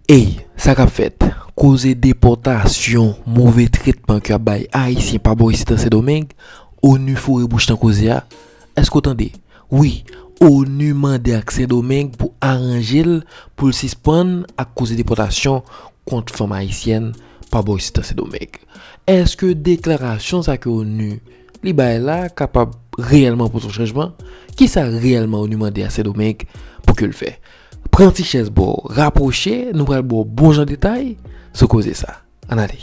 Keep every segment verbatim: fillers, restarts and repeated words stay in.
Ey, sa k ap fèt? Koze depòtasyon, move tretman ke y ap bay Ayisyen pa bò isit an Sendomeng, ONU foure bouch nan koze a. Èske w tande? Wi, ONU mande ak Sendomeng pou aranje l, pou l sispann ak koze depòtasyon kont fanm ayisyèn pa bò isit an Sendomeng. Èske deklarasyon sa ke ONU li bay la kapab reyèlman pote yon chanjman? Kisa reyèlman ONU mande a Sendomeng pou ke l fè? Pran ti chèz ba w, rapwoche, nou pral ba w bon jan detay sou koze sa. Ann ale.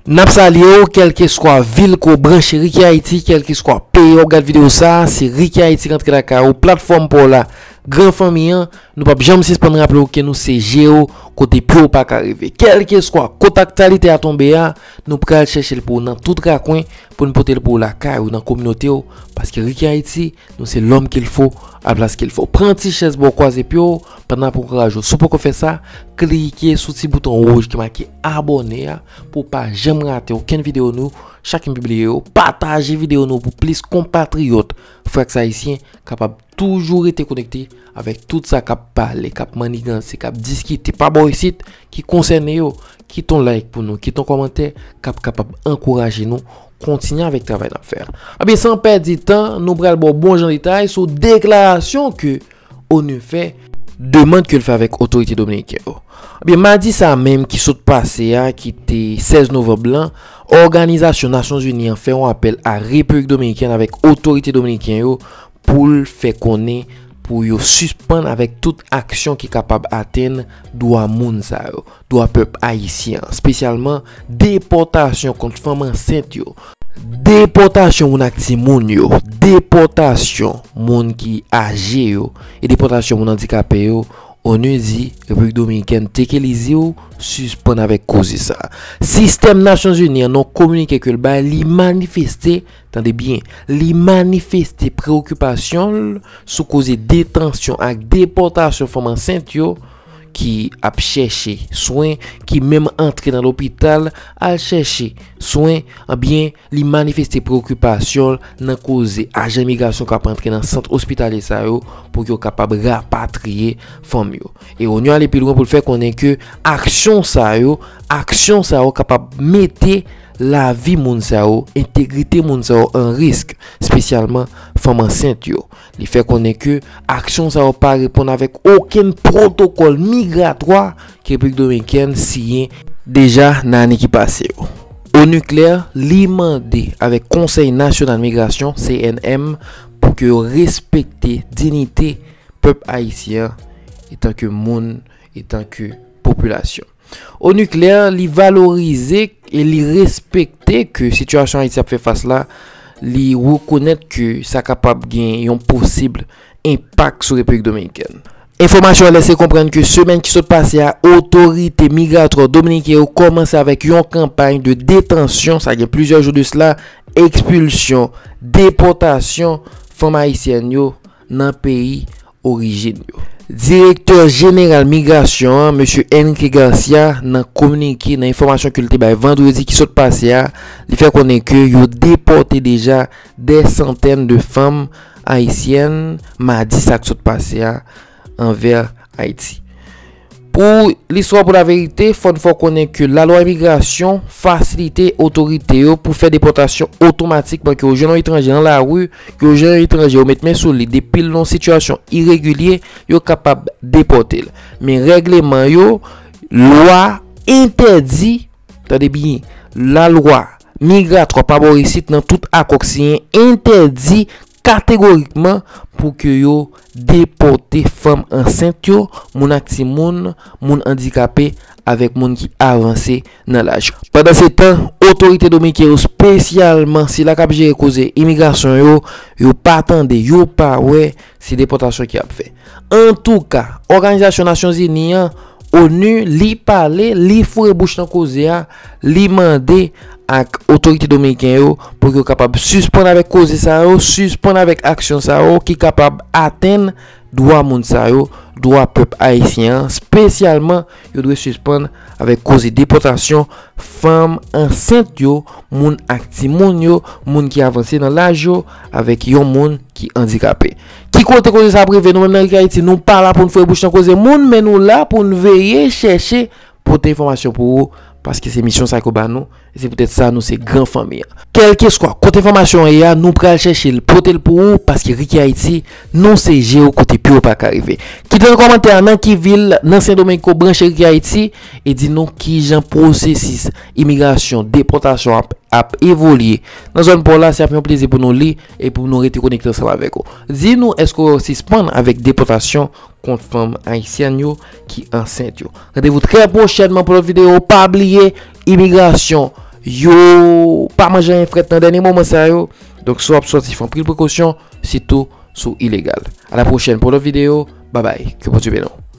N ap salye w, kèlkeswa vil ke w branche Ricky Haiti, kèlkeswa peyi w ap gad videyo sa, se Ricky Haiti k antre lakay ou, platfòm pa w la, gran fanmi an, nou p ap janm sispann raple w ke nou se je w, kote pye w pa ka rive. Kèlkeswa kot aktyalite a tonbe a, nou pral chèche l pou w nan tout rakwen, pou n pote l pou w lakay ou nan kominote w, paske Ricky Haiti, nou se l'homme qu'il faut, à la place qu'il faut. Pran ti chèz ba w, kwaze pye w, pandan n ap ankouraje w. Si w poko fè sa, klike sou ti bouton wouj ki make abòne a pou w pa janm rate okenn videyo nou, chak n pibliye yo. Pataje videyo nou pou plis konpatriyòt, frè ak sè ayisyen, kapab toujou rete konekte avèk tout sa k ap pale, k ap maniganse, k ap diskite pa bò isit, ki konsène yo. Kite yon like pou nou, kite yon kòmantè k ap kapab ankouraje nou kontinye avèk travay n ap fè a. Ebyen, san pèdi tan, nou pral ba w bon jan detay sou deklarasyon ke ONU fè, demann ke l fè avèk otorite dominiken yo. Ebyen, madi sa menm ki sot pase a, ki te sèz novanm lan, Òganizasyon Nasyonzini an fè yon apèl a Repiblik Dominikèn avèk otorite dominiken yo pou l fè konnen pou yo sispann avèk tout aksyon ki kapab atenn dwa moun sa yo, dwa pèp ayisyen an, espesyalman depòtasyon kont fanm ansent yo, depòtasyon moun ak timoun yo, depòtasyon moun ki aje yo, e depòtasyon moun andikape yo. ONU di Repiblik Dominikèn te ke li di w sispann avèk koze sa. Sistèm Nasyonzini an, nan yon kominike ke l bay, li manifeste, tande byen, li manifeste preyokipasyon l sou koze detansyon ak depòtasyon fanm ansent yo ki ap chèche swen, ki menm antre nan lopital al chèche swen, ebyen, li manifeste preyokipasyon l nan koze ajan imigrasyon k ap antre nan sant ospitalye sa yo pou yo kapab rapatriye fanm yo. E ONU ale pi lwen pou l fè konnen ke aksyon sa yo, aksyon sa yo kapab mete lavi moun sa yo, entegrite moun sa yo an risk, espesyalman fanm ansent yo. Li fè konnen ke aksyon sa yo pa reponn avèk okenn pwotokòl migratwa ke Repiblik Dominikèn siyen deja nan ane ki pase yo. ONU klè, li mande avèk Konsèy Nasyonal Migrasyon, C N M, pou ke yo respekte diyite pèp ayisyen an etanke moun, etanke popilasyon. ONU klè, li valorize e li respekte ke sitiyasyon Ayiti ap fè fas la, li rekonèt ke sa kapab gen yon posib enpak sou Repiblik Dominikèn. Enfòmasyon an lèse konprann ke semèn ki sot pase a, otorite migratwa dominiken yo kòmanse avèk yon kanpay de detansyon, sa gen plizyè jou de sila, ekspilsyon, depòtasyon fanm ayisyèn yo nan peyi orijin yo. Direktè jeneral migrasyon an, mesye Enrique Garcia, nan kominike, nan enfòmasyon ke l te bay vandredi ki sot pase a, li fè konnen ke yo depòte deja dè santèn de fanm ayisyèn madi sa k sot pase a anvè Ayiti. Pou listwa, pou laverite, fò n fè w konnen ke lalwa imigrasyon fasilite otorite yo pou fè depòtasyon otomatikman. Ke yo jwenn yon etranje nan lari, ke yo jwenn yon etranje, yo met men sou li, depi l nan yon sitiyasyon iregilye, yo kapab depòte l. Men règleman yo, lwa entèdi, tande byen, lalwa migratwa pa bò isit nan tout akò k siyen entèdi kategorikman pou ke yo depòte fanm ansent yo, moun ak timoun, moun andikape, avèk moun ki avanse nan laj. Pandansetan, otorite dominiken yo, espesyalman sila k ap jere koze imigrasyon yo, yo pa tande, yo pa wè se depòtasyon ki ap fè. Antouka, Òganizasyon Nasyonzini an, ONU, li pale, li foure bouch nan koze a, li mande ak otorite dominiken yo pou yo kapab sispann avèk koze sa yo, sispann avèk aksyon sa yo ki kapab atenn dwa moun sa yo, dwa pèp ayisyen an, espesyalman yo dwe sispann avèk koze depòtasyon fanm ansent yo, moun ak timoun yo, moun ki avanse nan laj yo, avèk yon moun ki andikape. Ki kote koze sa ap rive? Nou menm nan Riki Ayiti, nou pa la pou n fouye bouch nan koze moun, men nou la pou n veye, chèche, pote enfòmasyon pou ou, paske se misyon sa yo ba nou, e se poutèt sa nou se gran fanmi an. Kèlkeswa kote enfòmasyon an ye a, nou pral chèche l, pote l pou ou, paske Riki Ayiti, nou se je w kote pye w pa ka rive. Kite nan kòmantè a nan ki vil nan Sendomeng ke w branche Riki Ayiti, e di nou kijan pwosesis imigrasyon, depòtasyon ap, ap evolye nan zòn pa w la. Se ap yon plezi pou nou li e pou nou rete konekte ansanm avèk ou. Di nou, èske w sispann avèk depòtasyon kont fanm ayisyèn yo ki ansent yo? Randevou trè pwochènman pou lòt videyo. Pa bliye, imigrasyon yo pa manje anyen frèt nan dènye moman sa yo. Donk, si w ap sòti, fè anpil prekosyon, sitou si w ilegal. A la pwochèn pou lòt videyo. Babay. Ke Bondye beni w.